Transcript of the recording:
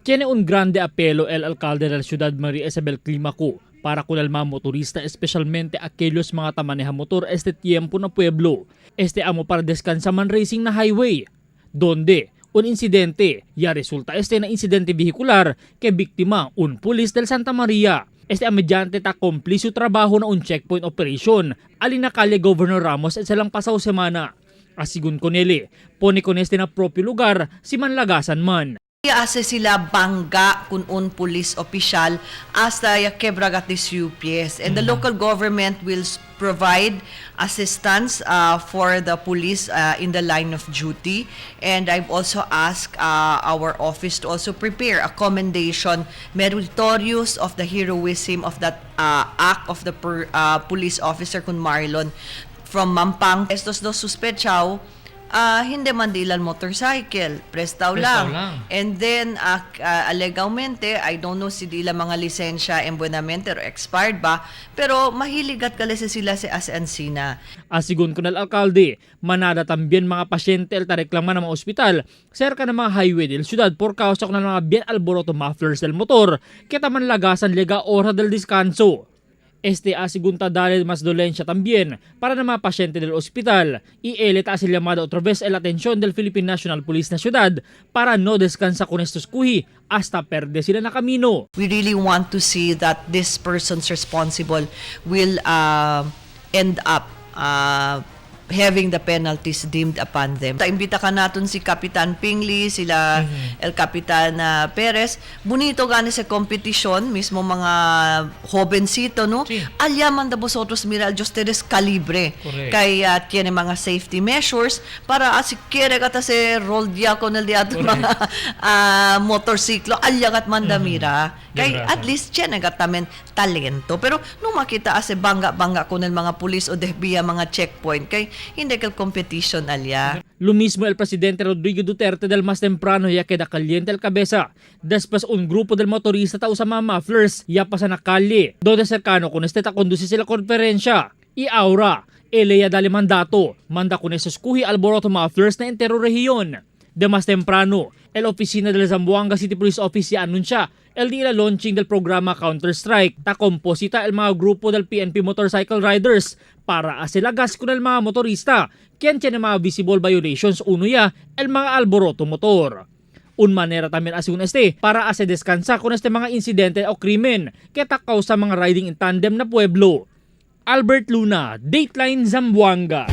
Tiene un grande apelo el alcalde de la ciudad, María Isabel Climaco, para con el mga motorista, especialmente aquellos mga tamaneja motor este tiempo na pueblo. Este amo para descansa man racing na highway, donde un incidente ya resulta este na incidente vehicular que biktima un pulis del Santa Maria. Este a mediante ta cumpli su trabajo na un checkpoint operation alin na kalye Governor Ramos at silang pasaw semana. Asigun con ele, pone con este na propio lugar si manlagasan man. Hace sila bangga kun un police official hasta ya quebra gat su pies. And the local government will provide assistance for the police in the line of duty. And I've also asked our office to also prepare a commendation meritorious of the heroism of that act of the police officer kun Marlon from Mampang. Estos dos suspechaw, hindi man dilan motorcycle, prestaw Prestaw lang. Lang. And then, alegalmente, I don't know si dila mga lisensya en buenamente or expired ba, pero mahilig at kalese sila si Aseansina. Asigun con el alcalde, manada también mga pasyente el tareklama ng mga ospital cerca ng mga highway del ciudad por causa con mga bien alboroto mufflers del motor kita man lagasan lega ora del descanso. Este asigun ta dale mas dolensya también para ng mga pasyente del ospital y ele ta así llamada otra vez el atención del Philippine National Police na ciudad para no descansa con estos kuhi hasta perde sila na camino. We really want to see that this persons responsible will end up having the penalties deemed upon them. Imbita ka naton si Kapitan Pingli, sila El Kapitan Perez. Bonito gani sa kompetisyon, mismo mga jovencito, no? Sí. Alyaman da vosotros mira al ustedes calibre. Correct. Kay tiene mga safety measures para si quiere kata se roll dia con el dia mga motorsiklo alyagat mandamira. Kay Yan at least tiene tamen talento. Pero nung makita ase bangga-bangga con el mga pulis o desvia mga checkpoint kay hindi kay competition alya. Lo mismo el presidente Rodrigo Duterte del más temprano ya queda caliente el cabeza. Después un grupo del motorista ta usa mga mufflers ya pasa na calle, donde cercano con este ta conduce la conferencia. Y ahora, ele ya dale mandato, manda con esos kuhi alboroto mufflers na entero rehiyon. De más temprano, el oficina del Zamboanga City Police Office ya anuncia el día launching del programa Counter-Strike ta composita el mga grupo del PNP Motorcycle Riders para asilagas con el mga motorista quien tiene mga visible violations uno ya el mga alboroto motor. Un manera también así un este para hace descansa con este mga insidente o krimen que ta causa mga riding in tandem na pueblo. Albert Luna, Dateline Zamboanga.